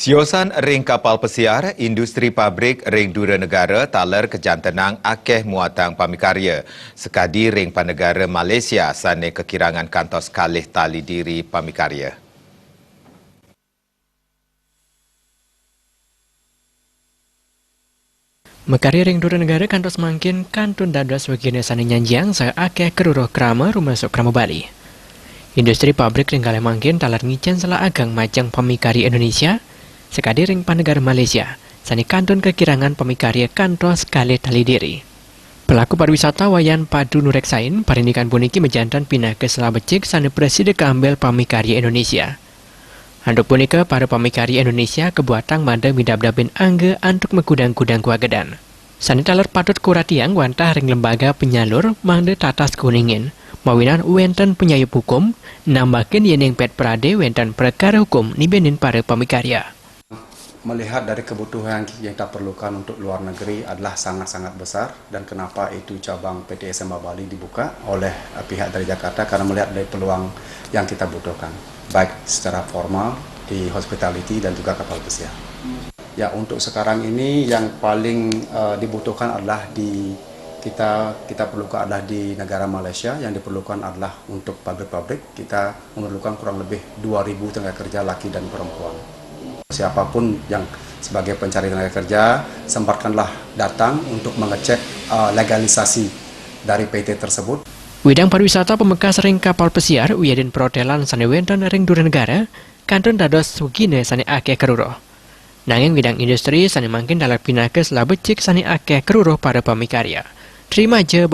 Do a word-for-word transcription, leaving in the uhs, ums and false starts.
Siosan ring kapal pesiar, industri pabrik ring dura negara taler kajantenang akeh muatang pamikarya, sakadi ring panegara Malaysia sane kakirangan kantos kalih tali diri pamikarya. Makarya ring dura negara kantos mangkin kantun dados swagina sane nyanjiang saha akeh karuruh krama, rumasuk krama Bali. Industri pabrik ring galih mangkin taler ngicen selah ageng majeng pamikarya Indonesia, sakadi ring panegara Malaysia, sane kantun kakirangan pamikarya kantos kalih tali diri. Pelaku pariwisata Wayan Padu nureksain, parindikan puniki majanten pinaka selah becik sane prasida kaambil pamikarya Indonesia. Antuk punika, para pamikarya Indonesia kabuatang mada midabdabin angga antuk makudang-kudang kawagedan. Sane taler patut kauratiang wantah ring lembaga panyalur mangda tatas kuningin, mawinan wenten panyayup hukum, nambakin yening pet prade wenten prakara hukum nibenin para pamikarya. Melihat dari kebutuhan yang kita perlukan untuk luar negeri adalah sangat-sangat besar, dan kenapa itu cabang P T S M A Bali dibuka oleh, eh, pihak dari Jakarta, karena melihat dari peluang yang kita butuhkan, baik secara formal di hospitality dan juga kapal pesiar. Ya, untuk sekarang ini yang paling, eh, dibutuhkan adalah di kita kita perlukan adalah di negara Malaysia, yang diperlukan adalah untuk pabrik-pabrik. Kita memerlukan kurang lebih dua ribu tenaga kerja laki dan perempuan. Siapapun yang sebagai pencari tenaga kerja, sempatkanlah datang untuk mengecek, eh, legalisasi dari P T tersebut. Widang pariwisata pamekas ring kapal pesiar wiadin perhotelan sane wenten ring dura negara kantun dados swagina sane akeh karuruh. Nanging widang industri sane mangkin taler pinaka selah becik sane akeh karuruh para pamikarya. Trimaja